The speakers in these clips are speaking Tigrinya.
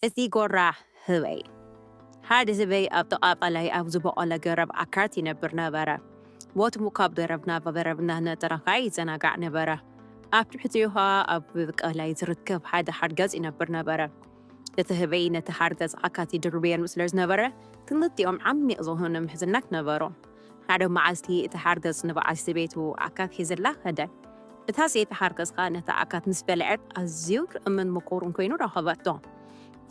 እቲ ጎራ ህበይ። ሓደ ህበይ ኣብ ጥቓ ቀላይ ኣብ ዝበቖለ ገረብ ዓካት ይነብር ነበረ። ወትሙ ካብ ገረብ ናብ ገረብ እናነጠረ ኸኣ ይዘናጋዕ ነበረ። ኣብ ትሕቲኡ ኸኣ ኣብ ቀላይ ዝርከብ ሓደ ሓርገጽ ይነብር ነበረ። እቲ ህበይ ነቲ ሓርገጽ ዓካት ይድርብየሉ ስለ ዝነበረ፣ ክልቲኦም ዓሚቕ ዝኾነ ምሕዝነት ነበሮም። ሓደ መዓልቲ እቲ ሓርገጽ ንበዓልቲ ቤቱ ዓካት ሒዝላ ኸደ። እታ ሰበይቲ ሓርገጽ ኸኣ ነቲ ዓካት ምስ በልዐት፣ ኣዝዩ ክጥዕምን ምቁርን ኮይኑ ረኸበቶ።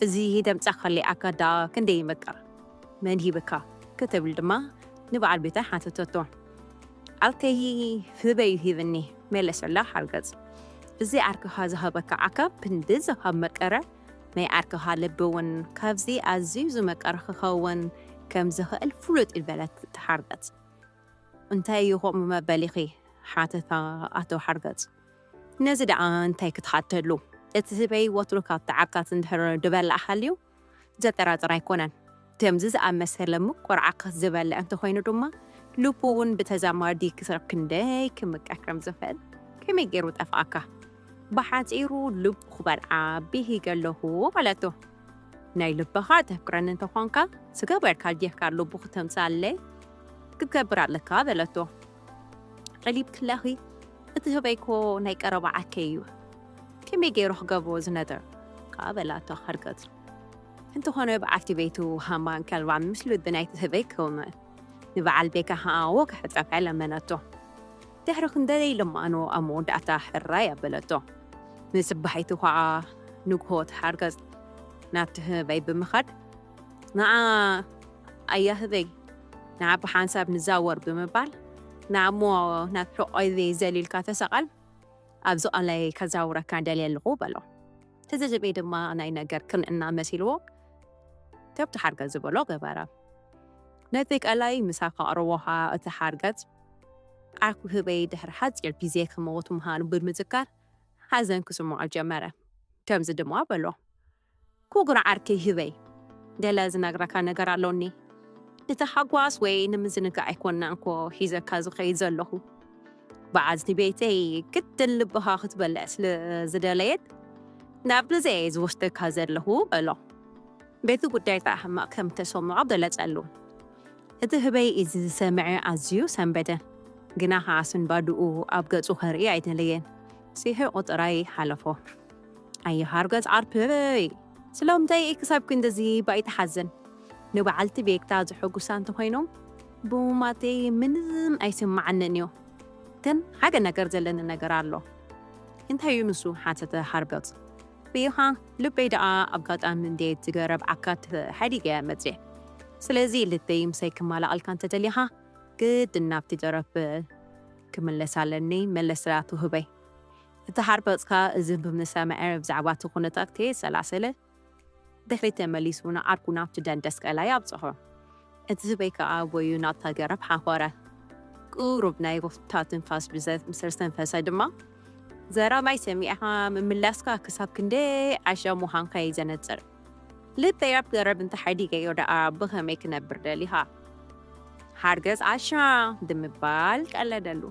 "እዚ ደምጻኻለይ ዓካት ደኣ ክንደይ ይምቅር? መን ሂብካ?" ክትብል ድማ ንበዓል ቤታ ሓተተቶ። "ዓርከይ ህበይ ሂብኒ" መለሰላ ሓርገጽ። "እዚ ዓርክኻ ዝሃበካ ዓካት ክንድዚ ካብ መቀረ፣ ናይ ዓርክኻ ልቢ እውን ካብዚ ኣዝዩ ዝመቀረ ክኸውን ከም ዝኽእል ፍሉጥ እዩ" በለት እታ ሓርገጽ። "እንታይ እዩ ከምኡ መበሊኺ?" ሓተታ ኣቶ ሓርገጽ። "ነዚ ደኣ እንታይ ክትሓተሉ? እቲ ህበይ ወትሩ ካብቲ ዓካት እንድሕር ድበልዕ ሃልዩ ዘጠራጥር ኣይኮነን። ከምዚ ዝኣመሰለ ምቁር ዓካት ዝበልዕ እንተኾይኑ ድማ፣ ልቡ እውን ብተዛማዲ ክሳብ ክንደይ ክምቀር ከም ዝኽእል ከመይ ገይሩ ጠፍኣካ? ብሓጺሩ ልቡ ክበልዓ ብሂገ ኣለኹ" በለቶ። "ናይ ልብኻ ተፍቅረኒ እንተኾንካ፣ ስጋ በልካ ጌርካ ልቡ ክተምጽኣለይ ክትገብር ኣለካ" በለቶ። "ጠሊብክለኺ፣ እቲ ህበይኮ ናይ ቀረባ ዓርከይ እዩ። ከመይ ገይሩ ክገብሮ ዝነጥር?" ከኣ በላቶ ሓርገጽ። እንተኾነ በዓልቲ ቤቱ ሃማን ከልባን ምስ ልቢ ናይቲ ህበይ ክውነ፣ ንበዓል ቤካ ከኣ ወግሐ ጸብሐ ለመነቶ። ድሕሪ ክንደይ ልማኖ ኣብ መወዳእታ ሕራይ ኣበለቶ። ንጽባሒቱ ከኣ ንግሆ እቲ ሓርገጽ ናብቲ ህበይ ብምኻድ፣ "ንዓ ኣያ ህበይ፣ ንዓ ብሓንሳብ ንዛወር" ብምባል፣ "ንዓ እሞ ናብ ሕቖይ ዘሊልካ ተሰቐል፣ ኣብዚ ቀላይ ከዛውረካ ደልየ ኣለኹ" በሎ። እቲ ህበይ ድማ ናይ ነገር ቅንዕና መሲልዎ፣ ከምቲ ሓርገጽ ዝበሎ ገበረ። ነቲ ቀላይ ምሳብ ከቕርቦ ኸኣ እቲ ሓርገጽ ዓርኩ ህበይ ድሕሪ ሓጺር ግዜ ክመውት ምዃኑ ብምዝካር ሓዘን ክስምዖ ጀመረ። ከምዚ ድማ በሎ፣ "ክቡር ዓርከይ ህበይ፣ ገለ ዝነግረካ ነገር ኣሎኒ። ንተሓጓስ ወይ ንምዝንጋዕ ኣይኮንና እኮ ሒዘካ ዝኸይድ ዘለኹ። በዓልቲ ቤተይ ግድን ልብኻ ክትበልዕ ስለ ዝደለየት ናብ ገዛ'የ ዝወስደካ ዘለኹ" በሎ። በቲ ጉዳይ ከኣ ሕማቕ ከም እተሰምዖ ገለጸሉ። እቲ ህበይ እዚ ዝሰምዐ ኣዝዩ ሰንበደ። ግና ከኣ ስንባድኡ ኣብ ገጹ ከርኢ ኣይደለየን። ስሒቑ ጥራይ ሓለፎ። "ኣየ ሓርገጽ ዓርኩ ህበይ፣ ስለምንታይ እየ ክሳብ ክንድዚ ባይ ትሓዝን? ንበዓልቲ ቤትካ ዘሐጉሳ እንተኾይኖም ብሙማተይ ምንም ኣይስምዓንን እዩ። ግን ሓደ ነገር ዘለኒ ነገር ኣሎ።" "እንታይ እዩ ንሱ?" ሓተተ ሓርገጽ። "ብኢኻ ልበይ ደኣ ኣጋጣሚ እንዴት ገረብ ዓካት ሓዲገ እየ መጽየ። ስለዚ ልበይ ምሳይ ክመላኣልካ እንተደሊኻ ግድን ናብቲ ገረብ ክምለስ ኣለኒ" መለሰላቶ ህበይ። እቲ ሓርገጽ ከኣ እዚ ብምሰምዐ ብዛዕባ እቲ ኩነታት ከየሰላሰለ ድሕሪት ተመሊሱ ንዓርኩ ናብቲ ደንደስ ቀላይ ኣብጽሖ። እቲ ህበይ ከኣ ጎዩ ናብታ ገረብ ሓኾረ። ቁሩብ ናይ ጎፍታ ትንፋስ ብዘ-፣ ምስ ዝተንፈሰ ድማ፣ "ዘረባይ ሰሚዕኻ ምምላስካ ክሳብ ክንደይ ዓሻ ምዃንካ እዩ ዘነጽር። ልበይ ኣብ ገረብ እንተሓዲገዮ ደኣ ብኸመይ ክነብር ደሊኻ?" ሓርገጽ ዓሻ ብምባል ቀለደሉ።